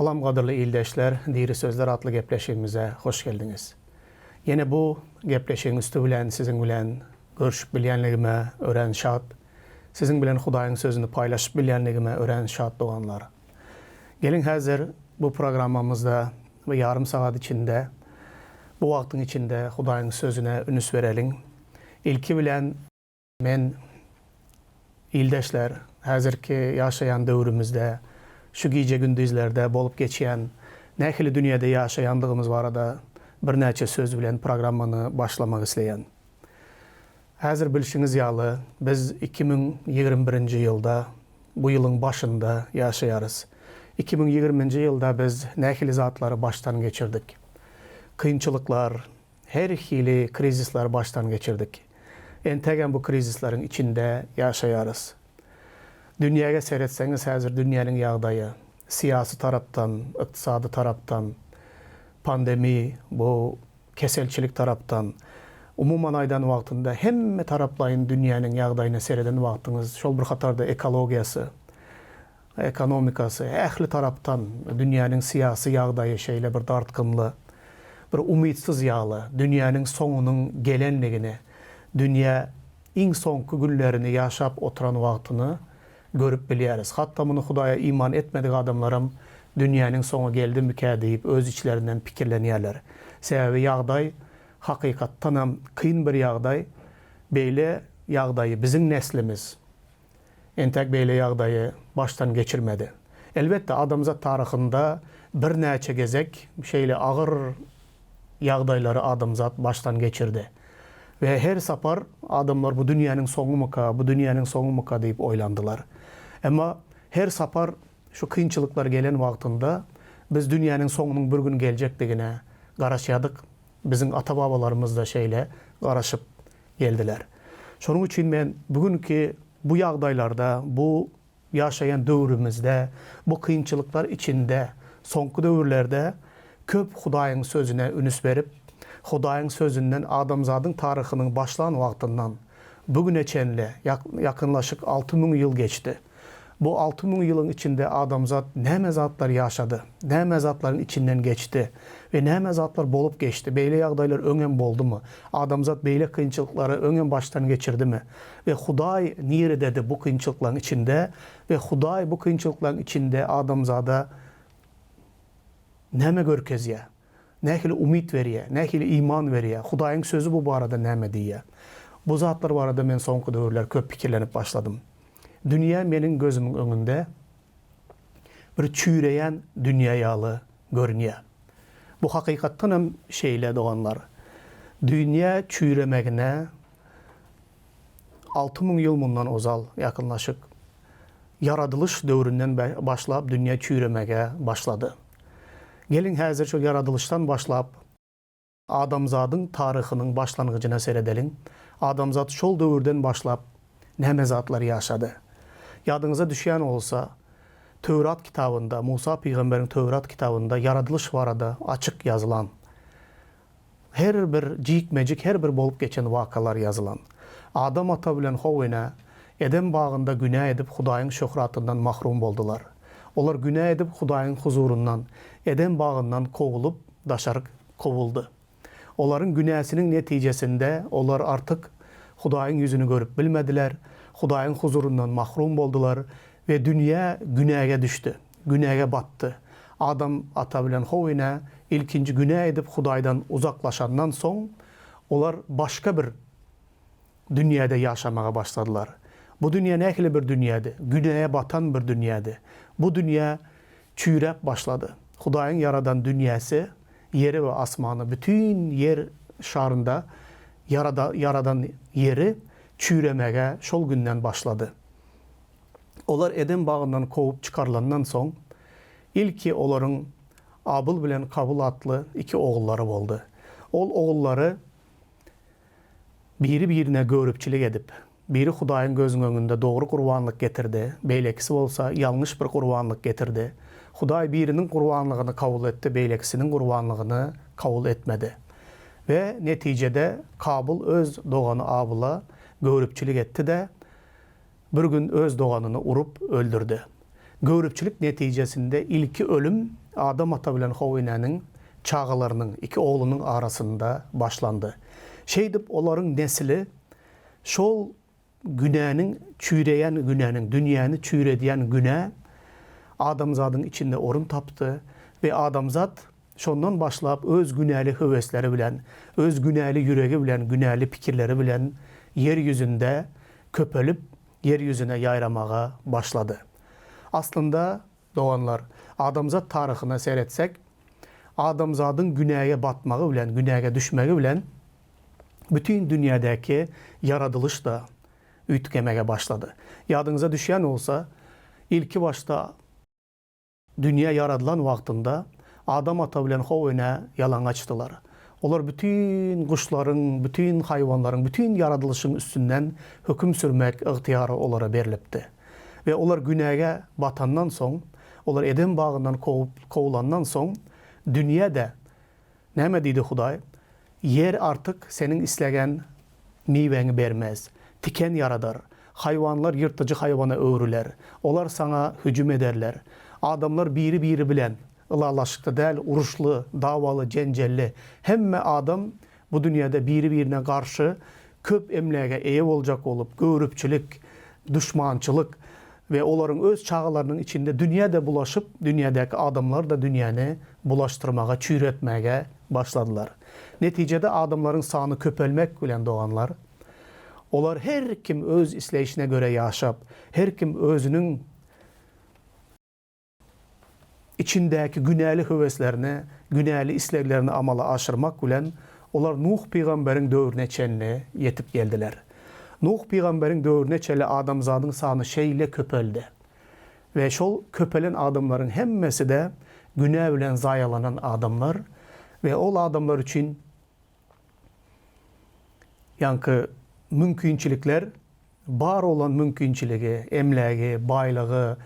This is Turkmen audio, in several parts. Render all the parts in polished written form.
Salam gadyrly ildeşler, Diri sözler atly gepleşigimize hoş geldiňiz. Ýene bu gepleşigiň üsti bilen siziň bilen görşüp bilýänligime örän şat. Siziň bilen Hudaýyň sözüni paýlaşyp bilýänligime örän şat doganlar. Geliň häzir bu programmamyzda bu ýarym sagat içinde bu wagtyň içinde Hudaýyň sözüne ünüs bereliň. Ilki bilen men ildeşler häzirki ýaşaýan döwrümizde şu gije-gündizlerde bolup geçýän nähili dünýede ýaşaýandygymyz barada birnäçe söz bilen programmany başlamak isleýän. Häzir bilşiňiz ýaly, biz 2021-nji ýylda, bu ýylyň başynda ýaşaýarys. 2020-nji ýylda biz nähili zatlary başdan geçirdik? Kynçylyklar, her hili krizisleri başdan geçirdik. Entegem bu krizisleriň içinde ýaşaýarys. Dünýäge seretseňiz häzir dünýäniň ýagdaýy, syýasy tarapdan, ykdysady tarapdan, pandemi, bu keselçilik tarapdan, umuman aýdan wagtynda hemme taraplaýyn dünýäniň ýagdaýyna sereden wagtyňyz şol bir hatarda ekologiýasy, ekonomikasy, ähli tarapdan dünýäniň syýasy ýagdaýy şeýle bir dartgynly, bir umytsyz ýaly, dünýäniň soňunyň gelenligini, dünýä iň soňky günlerini ýaşap oturan wagtyny görüp bilýäris. Hatda muny Hudaýa iman etmedik adamlaram dünýäniň soňy geldimikä diýip öz içlerinden pikirlenýärler. Sebäbi ýagdaý hakykatdanam kyn bir ýagdaý. Beýle ýagdaýy biziň neslimiz entäk beýle ýagdaýy başdan geçirmedi. Elbetde adamzat taryhynda birnäçe gezek şeýle agyr ýagdaýlary adamzat başdan geçirdi. We her sapar adamlar bu dünýäniň soňumyka, bu dünýäniň soňumyka diýip oýlandylar. Emma her sapar şu kynçylyklar gelen wagtynda biz dünýäniň soňunyň bir gün geljekdigine garaşýardyk. Biziň ata-babalarymyz-da şeýle garaşyp geldiler. Şonuň üçin men bu günki bu ýagdaýlarda, bu Ýaşaýan döwrümizde, bu kynçylyklar içinde, soňky döwürlerde köp Hudaýyň Sözüne ünüs berip, Hudaýyň Sözünden adamzadyň taryhynyň başlan wagtyndan bu güne çenli ýakynlaşyk 6000 ýyl geçdi. Bu 6000 ýylyň içinde adamzat näme zatlar ýaşady, näme zatlaryň içinden geçdi we näme zatlar bolup geçdi, beýle ýagdaýlar öňem boldumy, adamzat beýle kynçylyklary öňem başdan geçirdimi? We Hudaý nirededi bu kynçylyklaryň içinde we Hudaý bu kynçylyklaryň içinde adamzada näme görkezýär? Nähili umyt berýär? Nähili iman berýär? Hudaýyň Sözi bu barada näme diýýär? Bu zatlar barada men soňky döwürler köp pikirlenip başladym. Dünýä meniň gözümiň öňünde bir çüýreýän dünýä ýaly görünýär. Bu hakykatdan hem şeýle doganlar. Dünýä çüýremegine 6000 ýyl mundan ozal, ýakynlaşyk, ýaradylyş döwründen başlap dünýä çüýremege başlady. Geliň häzir şol ýaradylyşdan başlap adamzadyň taryhynyň başlangyjyna seredeliň. Adamzat şol döwürden başlap näme zatlar ýaşady? Ýadyňyza düşýän bolsa, Töwrat kitabynda, Musa pygamberiň Töwrat kitabynda ýaradylyş barada açyk ýazylan. Her bir jikme-jik her bir bolup geçen wakalar ýazylan. Adam ata bilen How ene Edem bagynda günä edip Hudaýyň şöhratyndan mahrum boldular. Olar günä edip Hudaýyň huzuryndan, Edem bagyndan kowulyp daşaryk kowuldy. Olaryň günäsiniň netijesinde olar artyk Hudaýyň ýüzüni görüp bilmediler, Hudaýyň huzuryndan mahrum boldular we dünýä günäge düşdi, günäge batdy. Adam ata bilen How ene ilkinji günä edip Hudaýdan uzaklaşandan soň, olar başga bir dünýäde ýaşamaga başladylar. Bu dünýä nähili bir dünýädi? Günäye batan bir dünýädi. Bu dünýä çüýräp başlady. Hudaýyň ýaradan dünýäsi, ýeri we asmany, bütin ýer şarynda ýaradan ýeri çüýremäge şol günden başlady. Olar Edem bagyndan kowup çykarylandan soň, ilki olaryň Abyl bilen Kabyl atly iki ogullary boldy. Ol ogullary biri-birine göripçilik edip, biri Hudaýyň gözüniň öňünde dogry gurbanlyk getirdi, beýlekisi bolsa ýalňyş bir gurbanlyk getirdi. Hudaý biriniň gurbanlygyny kabul etdi, beýlekisiniň gurbanlygyny kabul etmedi. We netijede Kabyl öz dogany Abyla göripçilik etdi-de, Bir gün öz doganyny urup öldürdi. Göripçilik netijesinde ilki ölüm Adam ata bilen How enäniň çagalarynyň, iki oglunyň arasynda başlandy. Şeýdip olaryň nesli şol günäniň, çüýreýän günäniň, dünýäni çüýredýän günä adamzadyň içinde orun tapdy we adamzat şondan başlap öz günäli höwesleri bilen, öz günäli ýüregi bilen, günäli pikirleri bilen ýer ýüzünde köpelip, ýer ýüzüne ýaýramaga başlady. Aslynda, doganlar, adamzat taryhyna seretsek, adamzadyň günäge batmagy bilen, günäge düşmegi bilen bütin dünýädäki ýaradylyş-da üýtgemege başlady. Ýadyňyza düşýän bolsa, ilki başda Dünýä ýaradylan wagtynda Adam ata bilen How ene ýalaňaçdylar. Olar bütin guşlaryň, bütin haýwanlaryň, bütin ýaradylyşyň üstünden höküm sürmek ygtyýary olara berlipdi. We olar günäge batandan soň, olar Eden bagyndan kowulandan soň, dünýä-de Näme diýdi Hudaý? Ýer artyk seniň islegän miweňi bermez. Tiken ýaradar. Haýwanlar ýyrtyjy haýwana öwrüler. Olar saňa hüjüm ederler. Adamlar biri-biri bilen ylalaşykda däl, uruşly, dawaly, jenjelli. Hemme adam bu dünýäde biri-birine garşy köp emläge eýe boljak bolup, göripçilik, duşmançylyk we olaryň öz çagalarynyň içinde dünýä-de bulaşyp, dünýädäki adamlar-da dünýäni bulaşdyrmaga, çüýretmäge başladylar. Netijede adamlaryň sany köpelmek bilen doganlar, olar her kim öz isleýşine görä ýaşap, her kim özüniň içindäki günäli höweslerini, günäli isleglerini amala aşyrmak bilen, olar Nuh pygamberiň döwrüne çenli ýetip geldiler. Nuh pygamberiň döwrüne çenli adamzadyň sany şeýle köpeldi we şol köpelen adamlaryň hemmesi-de günä bilen zaýalanan adamlar we ol adamlar üçin ýaňky mümkinçilikler Bar bolan mümkinçiligi, emlägi, baýlygy,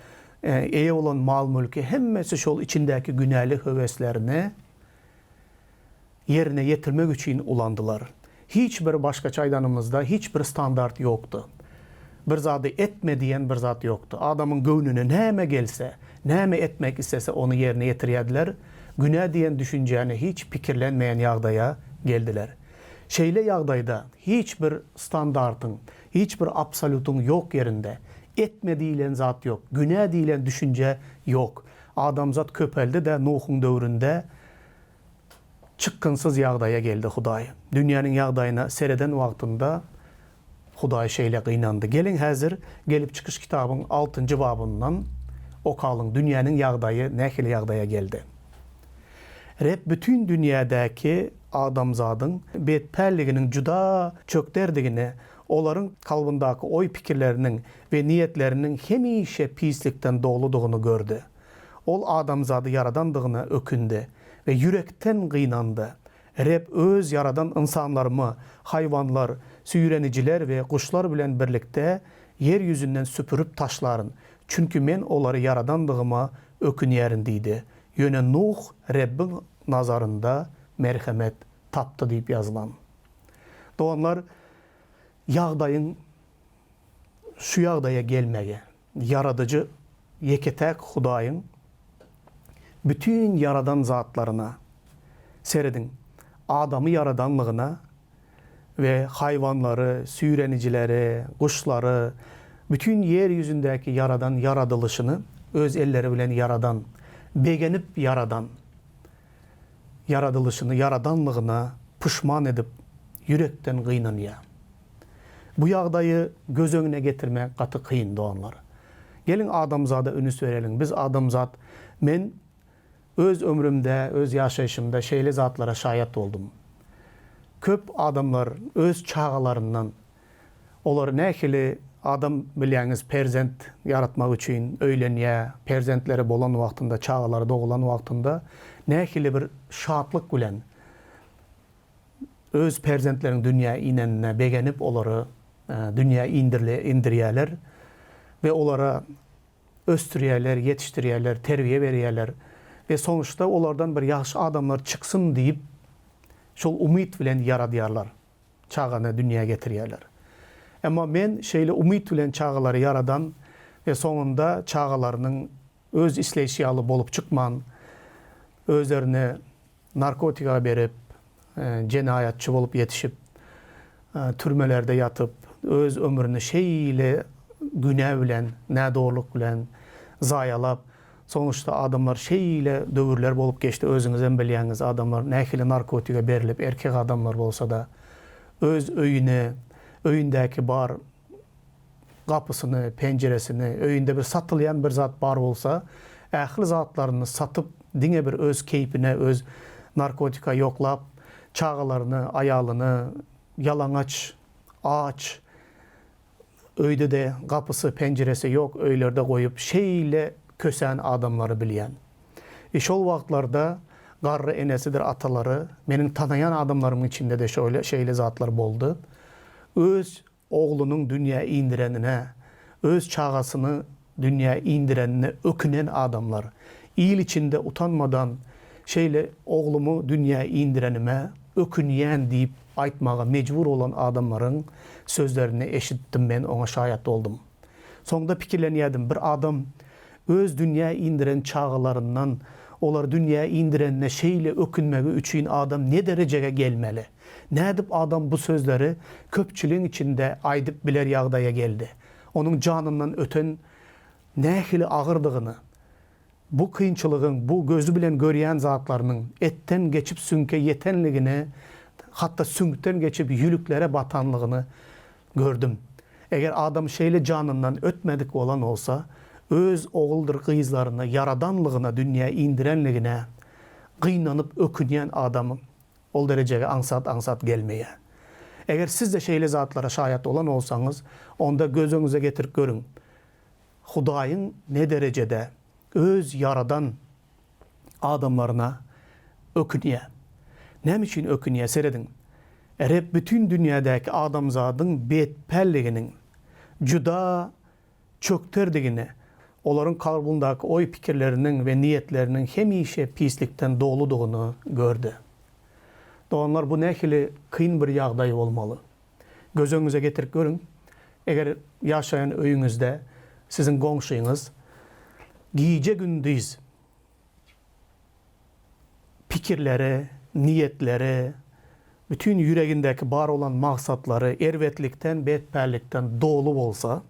eýe bolan mal-mülki hemmesi şol içindäki günäli höweslerini ýerine ýetirmek üçin ulandylar. Hiç bir, başgaça aýdanymyzda, hiç bir standart ýokdy. Bir zady etme diýen bir zat ýokdy. Adamyň göwnüne näme gelse, näme etmek islese ony ýerine ýetirýärdiler. Günä diýen düşünjäni hiç pikirlenmeýän ýagdaýa geldiler. Şeýle ýagdaýda hiç bir standartyň, hiç bir absolýutyň ýok ýerinde, etme diýlen zat ýok, günä diýlen düşünje ýok. Adamzat köpeldi-de Nuhuň döwründe çykgynsyz ýagdaýa geldi Hudaý. Dünýäniň ýagdaýyna sereden wagtynda Hudaý şeýle gynandy. Geliň häzir Gelip çykyş kitabyň altynjy babyndan okalyň dünýäniň ýagdaýy nähili ýagdaýa geldi. Reb bütin dünýädäki adamzadyň betpälliginiň juda çökderdigini, olaryň kalbyndaky oý-pikirleriniň we niýetleriniň hemişe pislikden doludygyny gördi. Ol adamzady ýaradandygyna ökündi we ýürekden gynandy. Reb Öz ýaradan ynsanlarymy haýwanlar, süýrenijiler we guşlar bilen birlikde ýer ýüzünden süpürip taşlaryn, çünki Men olary ýaradandygyma ökünýärin diýdi. Ýöne Nuh Rebbiň nazarynda merhemet tapdy diýip ýazylan. Doganlar, ýagdaýyň şu ýagdaýa gelmegi, Ýaradyjy ýeke-täk Hudaýyň bütin ýaradan zatlaryna, serediň, adamy ýaradanlygyna we haýwanlary, süýrenijileri, guşlary, bütin ýer ýüzündäki ýaradan ýaradylyşyny öz elleri bilen ýaradan, begenip ýaradan ýaradylyşyny ýaradanlygyna puşman edip, ýürekden gynanýar. Bu ýagdaýy göz öňüne getirmek gaty kyn, doganlar. Geliň adamzada ünüs bereliň. Biz adamzat, men öz ömrümde, öz ýaşaýşymda şeýle zatlara şaýat boldum. Köp adamlar öz çagalaryndan, olar nähili adam bilýäňiz perzent ýaratmak üçin öýlenýär, perzentleri bolan wagtynda, çagalary dogulan wagtynda nähili bir şatlyk bilen, Öz perzentleriň dünýä inenine begenip olary dünýä indirýärler we olara ösdürýärler, ýetişdirýärler, terbiýe berýärler we sonuçda olardan bir ýagşy adamlar çyksyn diýip şol umyt bilen ýaradýarlar, çagany dünýä getirýärler. Emma men şeýle umyt bilen çagalary ýaradan we soňunda çagalarynyň. öz isleýşi ýaly bolup çykman, özlerini narkotika berip, jenaýatçy bolup ýetişip, türmelerde ýatyp, öz ömrüni şeýle günä bilen, nädogrulyk bilen zaýalap, sonuçda adamlar şeýle döwürler bolup geçdi, özüňizem bilýäňiz, adamlar nähili narkotige berlip, erkek adamlar bolsa-da, öz öýüni, öýündäki bar gapysyny, penjiresini, öýünde bir satylýan bir zat bar bolsa, ähli zatlaryny satyp, diňe bir öz keýpine, öz narkotika ýoklap, çagalaryny, aýalyny ýalaňaç, aç, öýde-de gapysy, penjiresi ýok öýlerde goýup, şeýle kösän adamlary bilýän. I şol wagtlarda garry enesidir atalary, meniň tanaýan adamlarymyň içinde-de şoýle, şeýle zatlar boldy. Öz Oglunyň dünýä indirenine, öz çagasyny dünýä indirenine ökünen adamlar, il içinde utanmadan şeýle oglumy dünýä indirenime ökünýän diýip aýtmaga mejbur bolan adamlaryň sözlerini eşitdim men oňa şaýat boldum. Soňda pikirlenýädim bir adam öz dünýä indiren çagalaryndan olary dünýä indirenine şeýle ökünmegi üçin adam ne derejege gelmeli? Nädip adam bu sözleri köpçüligiň içinde aýdyp biler ýagdaýa geldi? Onuň janyndan öten nähili agyrdygyny, bu kynçylygyň, bu gözi bilen görýän zatlarynyň etden geçip süňke ýetenligini, hatda süňkden geçip ýülüklere batanlygyny gördüm. Eger adam şeýle janyndan ötmedik bolan bolsa, öz oguldyr gyzlaryny ýaradanlygyna, dünýä indirenligine gynanyp ökünýän adam Ol derejege aňsat-aňsat gelmeýär. Eger siz-de şeýle zatlara şaýat bolan bolsaňyz, onda göz öňüňize getirip görüň, Hudaýyň ne derejede Öz ýaradan adamlaryna ökünýär. Näme üçin ökünýär? Serediň, Reb bütin dünýädäki adamzadyň betpälliginiň juda çökderdigini, olaryň kalbyndaky oý-pikirleriniň we niýetleriniň hemişe pislikden doludygyny gördi. Doganlar, bu nähili kyn bir ýagdaý bolmaly? Göz öňüňize getirip görüň, eger ýaşaýan öýüňizde siziň goňşyňyz gije-gündiz pikirleri, niýetleri, bütin ýüregindäki bar bolan maksatlary erbetlikden, betpällikden doly bolsa,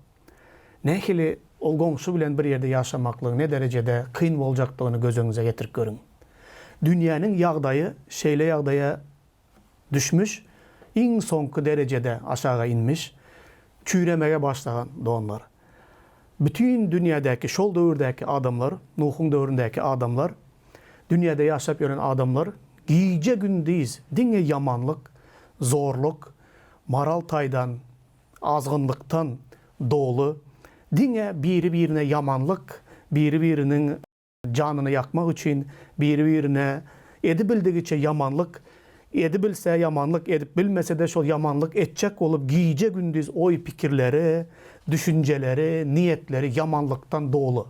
nähili ol goňşy bilen bir ýerde ýaşamaklygyň ne derejede kyn boljakdygyny göz öňüňize getirip görüň. Dünýäniň ýagdaýy şeýle ýagdaýa düşmüş, iň soňky derejede aşaga inmiş, çüýremege başlagan donlar. Bütin dünýädäki şol döwürdäki adamlar, Nuhuň döwründäki adamlar, dünýäde ýaşap ýören adamlar gije-gündiz diňe ýamanlyk, zorluk, moral taýdan azgynlykdan doly, diňe biri-birine ýamanlyk, biri-biriniň Janyny ýakmak üçin biri-birine edibildigiçe ýamanlyk edibilse ýamanlyk edip bilmese-de şol ýamanlyk etjek bolup gije-gündiz oý-pikirleri, düşünjeleri, niýetleri ýamanlykdan doly.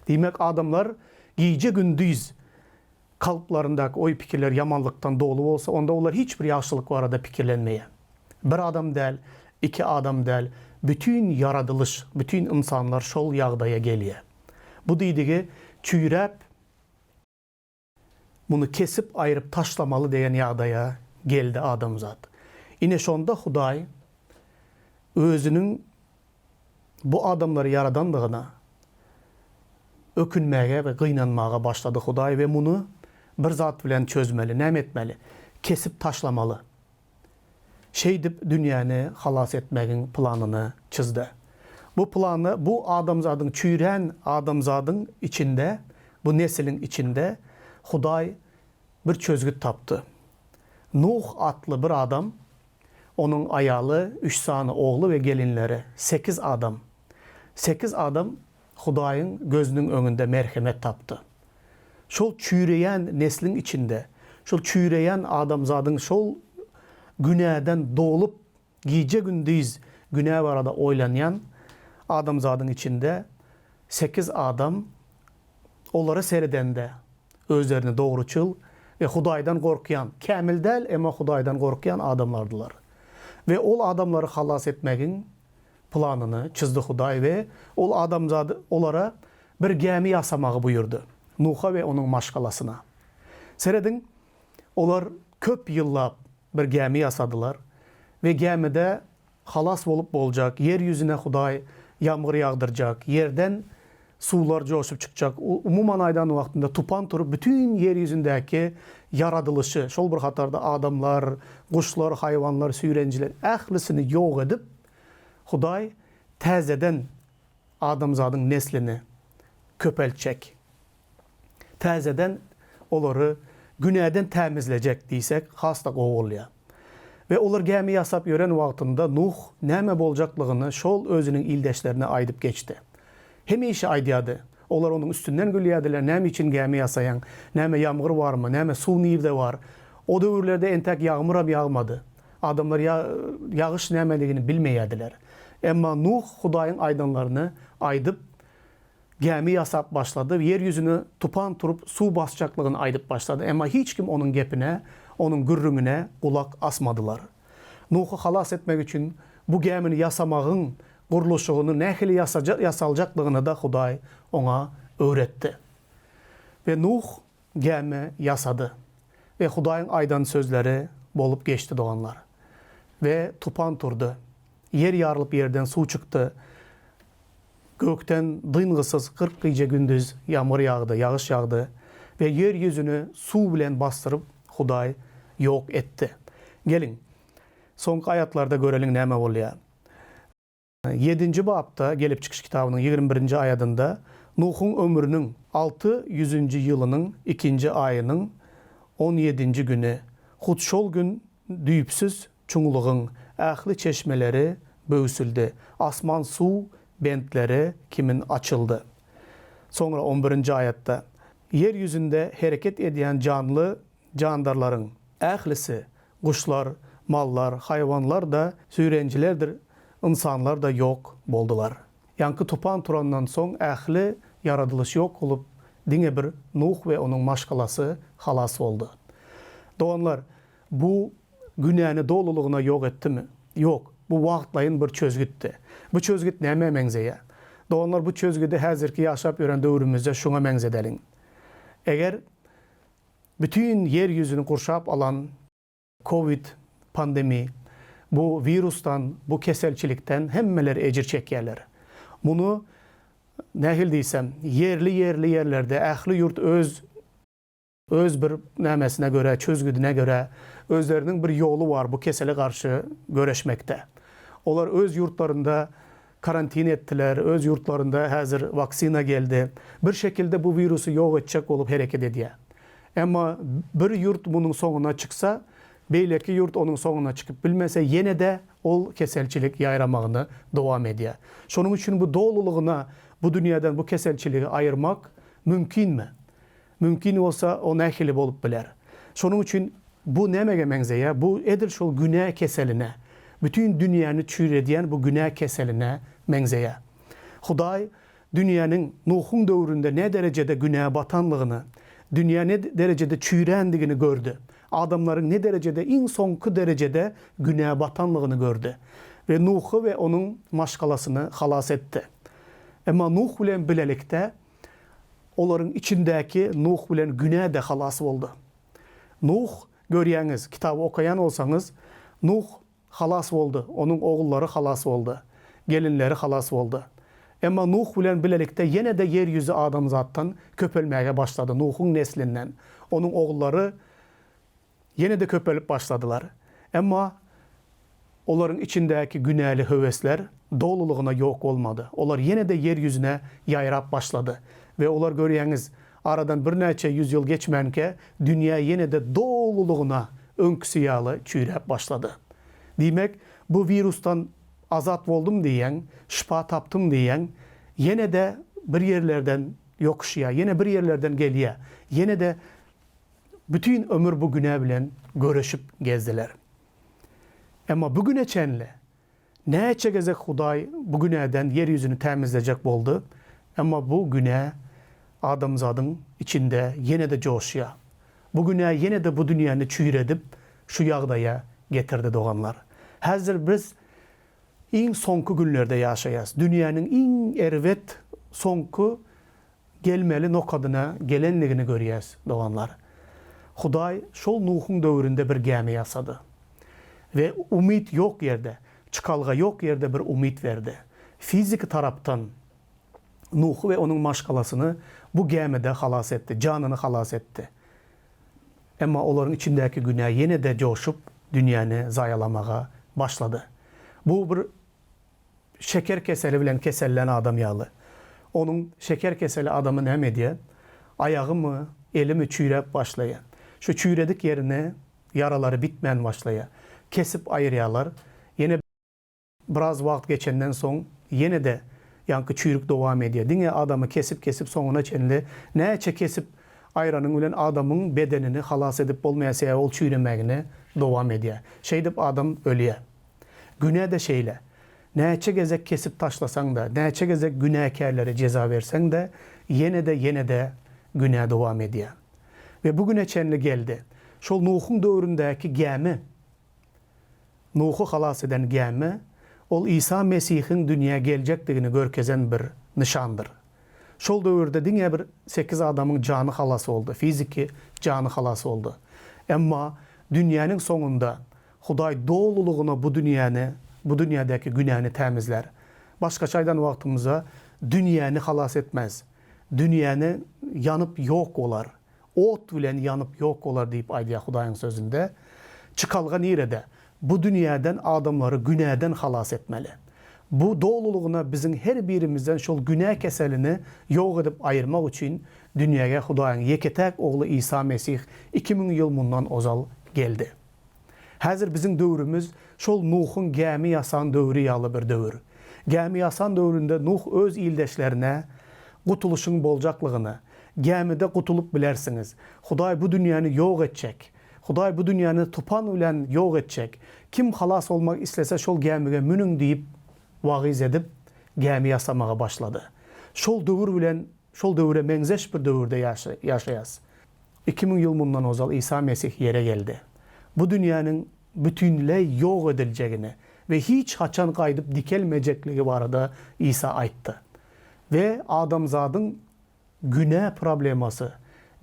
Diýmek adamlar gije-gündiz kalplaryndaky oý-pikirler ýamanlykdan doly bolsa onda olar hiç bir ýagşylyk barada pikirlenmeýär. Bir adam däl, iki adam däl, bütin ýaradylyş, bütin ynsanlar şol ýagdaýa gelýär. Bu diýdigi çüýräp, muny kesip aýryp taşlamaly degen ýagdaýa geldi adamzat. Ine şonda Hudaý Özüniň bu adamlary ýaradandygyna ökünmäge we gynanmaga başlady Hudaý we muny bir zat bilen çözmeli, näme etmeli? Kesip taşlamaly. Şeýdip dünýäni halas etmegiň planyny çyzdy. Bu plany bu adamzadyň çüýrän adamzadyň içinde, bu nesiliň içinde Hudaý bir çözgüt tapdy. Nuh atly bir adam, onuň aýaly, üç sany ogly we gelinleri, sekiz adam. Sekiz adam Hudaýyň gözüniň öňünde merhemet tapdy. Şol çüýreýän nesliň içinde, şol çüýreýän adamzadyň şol günäden dolup, gije-gündiz günä barada oýlanýan adamzadyň içinde sekiz adam olara seredende özlerini dogruçyl we Hudaýdan gorkýan, kämil däl, emma Hudaýdan gorkýan adamlardylar. We ol adamlary halas etmegiň planyny çyzdy Hudaý we ol adamzady olara. bir gämi ýasamagy buýurdy, Nuha we onuň maşgalasyna. Serediň, olar köp ýyllap bir gämi ýasadylar we gämide halas bolup boljak, ýer ýüzüne Hudaý ýamgyr ýagdyrjak, ýerden suwlar joşup çykjak, umuman aýdan wagtynda tupan turup bütin ýer ýüzündäki ýaradylyşy, şol bir hatarda adamlar, guşlar, haýwanlar, süýrenjiler ählisini ýok edip, Hudaý täzeden adamzadyň neslini köpeltjek. Täzeden olary günäden tämizlejek diýsek has-da gowy bolýar. We olar gämi ýasap ýören wagtynda Nuh näme boljaklygyny şol özüniň ildeşlerine aýdyp geçdi. Hemişe aýdýardy. Olar onuň üstünden gülýärdiler, näme üçin gämi ýasaýaň, näme ýamgyr barmy, näme suw nirde bar? O döwürlerde entäk ýagmyram ýagmady. Adamlar ýagyş nämeligini bilmeýärdiler. Emma Nuh Hudaýyň aýdanlaryny aýdyp, gämi ýasap başlady, ýer ýüzüni tupan turup suw basjaklygyny aýdyp başlady. Emma hiç kim onuň gepine, onuň gürrüňine gulak asmadylar. Nuhy halas etmek üçin bu gämini ýasamagyň gurluşygyny nähili ýasaljaklygyny-da Hudaý oňa öwretdi. We Nuh gämi ýasady. We Hudaýyň aýdan sözleri bolup geçdi doganlar. We tupan turdy. Ýer ýarylyp ýerden suw çykdy. Gökden dyngysyz 40 gije-gündiz ýamgyr ýagdy, ýagyş ýagdy we ýer ýüzüni suw bilen basdyryp Hudaý ýok etdi. Geliň, soňky aýatlarda göreliň näme bolýar. Ýedinji bapda, Gelip çykyş kitabynyň 21-nji aýadynda, Nuhuň ömrüniň alty ýüzünji ýylynyň ikinji aýynyň on ýedinji güni, hut şol gün düýpsüz çuňlugyň ähli çeşmeleri böwsüldi, asman suw bentleri kimin açyldy. Soňra on birinji aýatda, Ýer ýüzünde hereket edýän janly jandarlaryň ählisi, guşlar, mallar, haýwanlar-da, süýrenjilerdir ynsanlar-da ýok boldular. Ýaňky tupan turandan soň ähli ýaradylyş ýok bolup, diňe bir Nuh we onuň maşgalasy halas boldy. Doganlar, bu günäni dolulygyna ýok etdimi? Ýok, bu wagtlaýyn bir çözgütdi. Bu çözgüt nämä meňzeýär? Doganlar, bu çözgüdi häzirki ýaşap ýören döwrümizde şuňa meňzedeliň. Eger bütin ýer ýüzüni gurşap alan Covid pandemi, bu wirusdan, bu keselçilikden hemmeler ejir çekýärler. Muny nähili diýsem, ýerli-ýerli ýerlerde ähli ýurt öz öz bir nämesine görä, çözgüdine görä, özleriniň bir ýoly bar bu kesele garşy göreşmekde. Olar öz ýurtlarynda karantin etdiler, öz ýurtlarynda häzir waksina geldi. Bir şekilde bu wirusy ýok etjek bolup hereket edýär. Emma bir ýurt munuň soňuna çyksa, beýleki ýurt onuň soňuna çykyp bilmese, ýene-de ol keselçilik ýaýramagyny dowam edýär. Şonuň üçin bu dolulygyna bu dünýäden bu keselçiligi aýyrmak mümkinmi? Mümkin bolsa, o nähili bolup biler? Şonuň üçin bu nämege meňzeýär? Bu edil şol günä keseline, bütin dünýäni çüýredýän bu günä keseline meňzeýär. Hudaý dünýäniň Nuhuň döwründe ne derejede günä batanlygyny, dünýä ne derejede çüýrändigini gördi. Adamlaryň ne derejede iň soňky derejede günä batanlygyny gördi we Nuhy we onuň maşgalasyny halas etdi. Emma Nuh bilen bilelikde Olaryň içindäki Nuh bilen günä-de halas boldy. Nuh, görýäňiz, kitaby okaýan bolsaňyz, Nuh halas boldy, onuň ogullary halas boldy, gelinleri halas boldy. Emma Nuh bilen bilelikde ýene-de ýer ýüzi adamzatdan köpelmäge başlady, Nuhuň neslinden. Onuň ogullary Ýene-de köpelip başladylar. Emma olaryň içindäki günäli höwesler dolulygyna ýok bolmady. Olar ýene-de ýer ýüzüne ýaýrap başlady. We olar görýäňiz, aradan birnäçe ýüz ýyl geçmänkä, dünýä ýene-de dolulygyna öňküsi ýaly çüýräp başlady. Diýmek, bu wirusdan azat boldum diýýäň, şypa tapdym diýýäň, ýene-de bir ýerlerden ýokuşýar, ýene bir ýerlerden gelýär, ýene-de Bütin ömür bu günä bilen göreşip gezdiler. Emma bu güne çenli näçe gezek Hudaý bu günäden ýer ýüzüni tämizlejek boldy, emma bu günä adamzadyň içinde ýene-de joşýar. Bu günä ýene-de bu dünýäni çüýredip şu ýagdaýa getirdi doganlar. Häzir biz iň soňky günlerde ýaşaýas. Dünýäniň iň erbet soňky. gelmeli nokadyna gelenligini görýäs, doganlar. Hudaý şol Nuhuň döwründe bir gämi ýasady. We umyt ýok ýerde, çykalga ýok ýerde bir umyt berdi. Fiziki tarapdan Nuhy we onuň maşgalasyny bu gämide halas etdi, janyny halas etdi. Emma olaryň içindäki günä ýene-de joşup, dünýäni zaýalamaga başlady. Bu bir şeker keseli bilen kesellän adam ýaly. Onuň şeker keseli adamy näme edýär? Aýagymy, elimi çüýräp başlaýar. Şu çüýredik ýerine ýaralary bitmän başlaýar. Kesip aýyrýarlar. Ýene biraz wagt geçenden soň ýene-de ýaňky çüýrük dowam edýär. Diňe adamy kesip-kesip soňuna çenli näçe kesip aýranyň bilen adamyň bedenini halas edip bolmaýar, sebäbi ol çüýremegini dowam edýär. Şeýdip adam ölýär. Günä-de şeýle. Näçe gezek kesip taşlasaň-da, näçe gezek günäkärlere jeza berseň-de, ýene-de, ýene-de günä dowam edýär. We bu güne çenli geldi. Şol Nuhuň döwründäki gämi, Nuhy halas eden gämi, ol Isa Mesihiň dünýä geljekdigini görkezen bir nyşandyr. Şol döwürde diňe bir sekiz adamyň jany halas boldy, fiziki jany halas boldy. Emma dünýäniň soňunda Hudaý dolulygyna bu dünýäni, bu dünýädäki günäni tämizlär. Başgaça aýdan wagtymyzda, dünýäni halas etmez. Dünýäni ýanyp ýok bolar. Ot bilen ýanyp ýok bolar diýip aýdýar Hudaýyň Sözünde. Çykalga nirede? Bu dünýäden adamlary günäden halas etmeli. Bu dolulygyna biziň her birimizden şol günä keselini ýok edip aýyrmak üçin dünýäge Hudaýyň ýeke-täk Ogly Isa Mesih 2000 ýyl mundan ozal geldi. Häzir biziň döwrümiz şol Nuhuň gämi ýasan döwri ýaly bir döwür. Gämi ýasan döwründe Nuh öz ildeşlerine gutulyşyň boljaklygyny, Gämide gutulyp bilersiňiz. Hudaý bu dünýäni ýok etjek. Hudaý bu dünýäni tupan bilen ýok etjek. Kim halas bolmak islese şol gämige münüň diýip wagyz edip, gämi ýasamaga başlady. Şol döwür bilen şol döwüre meňzeş bir döwürde ýaşaýas. 2000 ýyl mundan ozal Isa Mesih ýere geldi. Bu dünýäniň bütinleý ýok ediljegini we hiç haçan gaýdyp dikelmejekligi barada Isa aýtdy. We adamzadyň günä problemasy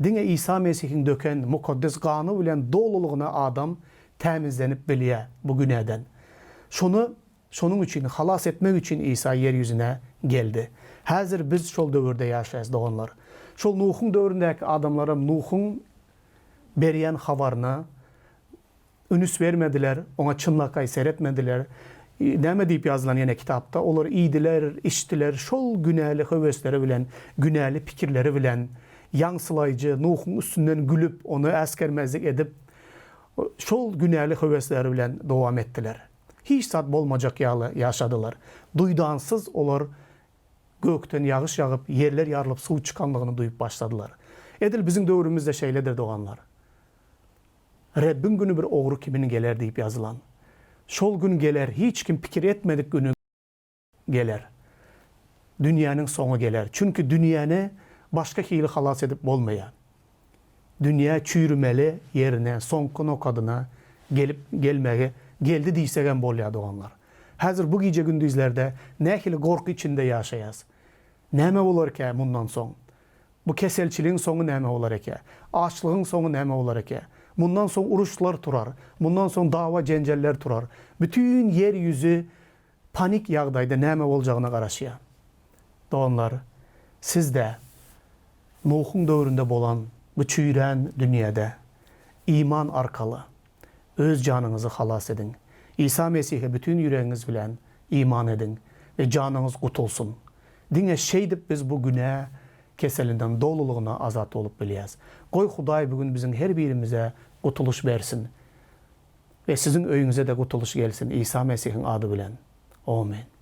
diňe Isa Mesihiň döken mukaddes gany bilen dolulygyna adam tämizlenip bilýär bu günäden. Şony Şonuň üçin, halas etmek üçin Isa ýer ýüzüne geldi. Häzir biz şol döwürde ýaşaýas, doganlar. Şol Nuhuň döwründäki adamlaram Nuhuň berýän habaryna ünüs bermediler, oňa çynlakaý seretmediler. Näme diýip ýazylan ýene kitapda? Olar iýdiler, içdiler, şol günäli höwesleri bilen, günäli pikirleri bilen ýaňsylaýjy Nuhuň üstünden gülüp, ony äsgermezlik edip, şol günäli höwesleri bilen dowam etdiler. Hiç zat bolmajak ýaly ýaşadylar. Duýdansyz olar gökden ýagyş ýagyp, ýerler ýarylyp suw çykanlygyny duýup başladylar. Edil biziň döwrümizde şeýledir doganlar. Rebbiň güni bir ogry kimin geler diýip ýazylan. Şol gün geler, hiç kim pikir etmedik güni geler. Dünýäniň soňy geler. Çünki dünýäni başga hili halas edip bolmaýar. Dünýä çüýrümeli ýerine, soňky nokadyna gelip gelmegi geldi diýsegem bolýar doganlar. Häzir bu gije-gündizlerde nähili gorky içinde ýaşaýas. Näme bolarkä mundan soň? Bu keselçiligiň soňy näme bolar ekä? Açlygyň soňy näme bolar ekä? Mundan soň uruşlar turar. Mundan soň dawa-jenjeller turar. Bütin ýer ýüzi panik ýagdaýda näme boljagyna garaşýar. Doganlar, siz-de Nuhuň döwründe bolan bu çüýrän dünýäde iman arkaly öz janyňyzy halas ediň. Isa Mesihe bütin ýüregiňiz bilen iman ediň we janyňyz gutulsyn. Diňe şeýdip biz bu günä keselinden dolulygyna azat bolup bilýäs. Goý Hudaý bu gün biziň her birimize gutulyş bersin. We siziň öýüňize-de gutulyş gelsin Isa Mesihiň ady bilen. Omen.